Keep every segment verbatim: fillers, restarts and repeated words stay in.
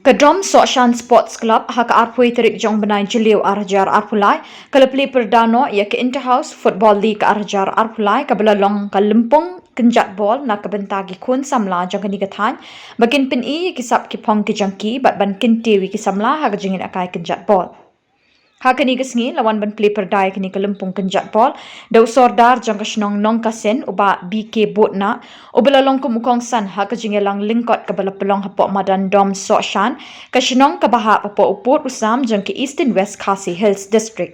Ka Dom Sohshan Sports Club ha ka arphew tarik jong bnai Jylliew arhajar arphew lai ka la plie pyrda noh ïa ka Inter House Football League arhajar arphew lai kaba la long ka lympung kynjat bol na ka bynta ki khun samla jong kane ka thaiñ ba kin pyni ïa ki sap ki phong ki jong ki bad ban kyntiew ïa ki samla ha ka jingïalehkai kynjat bol. Ha kane ka sngi la wan ban plie pyrda ïa kane ka lympung kynjat bol da u Sordar jong ka shnong Nongkasen u Bah B K Botna uba la long kum u kongsan ha ka jingïalang lyngkot kaba la pynlong hapoh madan Dom Sohshan, ka shnong kaba hap hapoh u pud u sam jong ka Eastern West Khasi Hills District.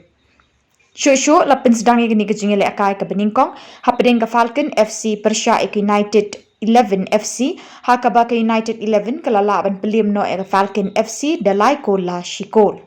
Shuh shuh la pynsdang ïa kane ka jingïalehkai kaba nyngkong hapdeng ka Falcon F C pyrshah ïa ka United Eleven F C ha kaba ka United Eleven ka la lah ban pyllim noh ïa ka Falcon F C da lai kol la shi kol.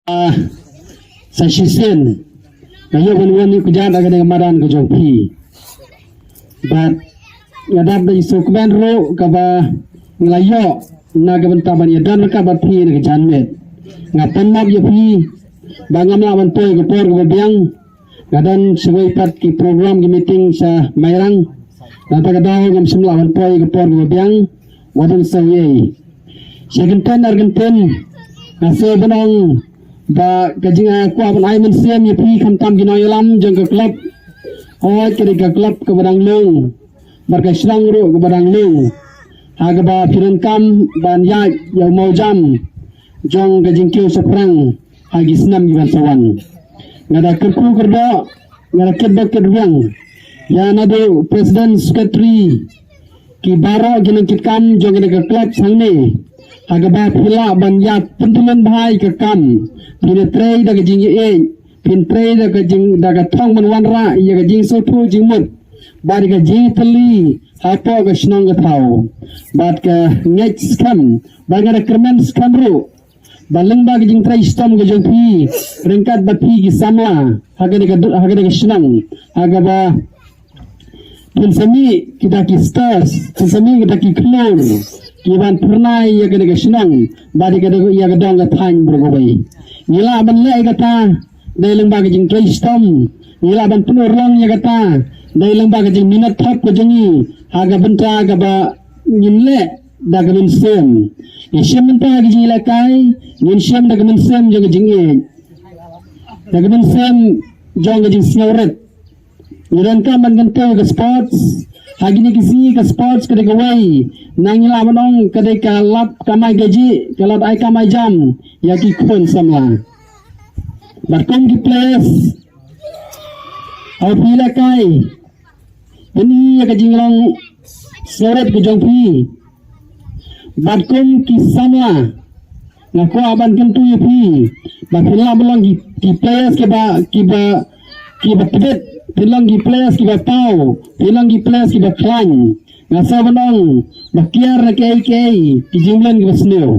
Ah, sa shisien nga ïoh ban wan ïuh kjat ha kane ka madan ka jong phi. Bad nga dap da i sngewkmen ruh kaba nga la ïoh na ka bynta ban ïadon ryngkat bad phi na ka janmiet. Nga pan map ïa phi ba ngam lah ban poi ka por kaba biang. Nga don shawei pat ki program ki meeting sha Mairang. Nangta ka daw ngam shym lah ban poi ka por kaba biang. Wat don sawei. Sha kynten ar kynten nga sngewbha ban ong ba ka jingkwah ban ai mynsiem ïa phi khamtam ki nongïalam jong ka club. Hooid ka dei ka club kaba dang lung bad ka shnong ruh kaba dang lung ha kaba phi donkam ban ïaid ïa u mawjam jong ka jingkiew shaphrang ha ki snem ki ban sa wan. Nga da kyrkhu kyrdoh, nga da kyrdoh kyrdoh ïa naduh president, secretary, ki baroh ki nongkitkam jong kane ka club hangne ha kaba phi lah ban ïa pyntylun bha ïa ka kam. Phin trei da ka jingïeit, phin trei da ka jing, da ka thong ban wanrah ïa ka jingsngewthuh jingmut bad ïa ka jingtylli hapoh ka shnong ka thaw. Bad ka ngeit skhem bad nga da kyrmen skhem ruh ba lyngba ka jingtrei shitom ka jong phi ryngkat bad phi ki samla ha kane ka, ha kane ka shnong ha kaba phin sa mih kita ki stars, phin sa mih kita ki khlur ki ban phyrnai ïa kane ka shnong bad ïa ka, ïa ka dong ka thaiñ baroh kawei. Ngi lah ban leh ïa kata dei lyngba ka jingtrei shitom. Ngi lah ban pynurlong ïa kata dei lyngba ka jingminot thop ka jong ngi ha ka bynta kaba ngin leh da ka mynsiem. Ngin shim bynta ka jingïalehkai, ngin shim da ka mynsiem jong ka jingïeit, da ka mynsiem jong ka jingsngewrit. Ngi donkam ban kyntiew ka sports. Ha kine ki sngi ka sports ka dei kawei na ngi lah ban ong ka dei ka lad kamai kajih, ka lad ai kam ai jam ïa ki khun samla. Bad kum ki players Haba phi lehkai, pyni ïa ka jinglong sngewrit ka jong phi. Bad kum ki samla, nga kwah ban kyntu ïa phi ba phin lah ban long ki, ki players kiba, kiba, kiba tbit, phin long ki players kiba paw, phin long ki players kiba khlaiñ. Nga sa ban ong ba kiar na kiei kiei ki jingmlien kiba sniew.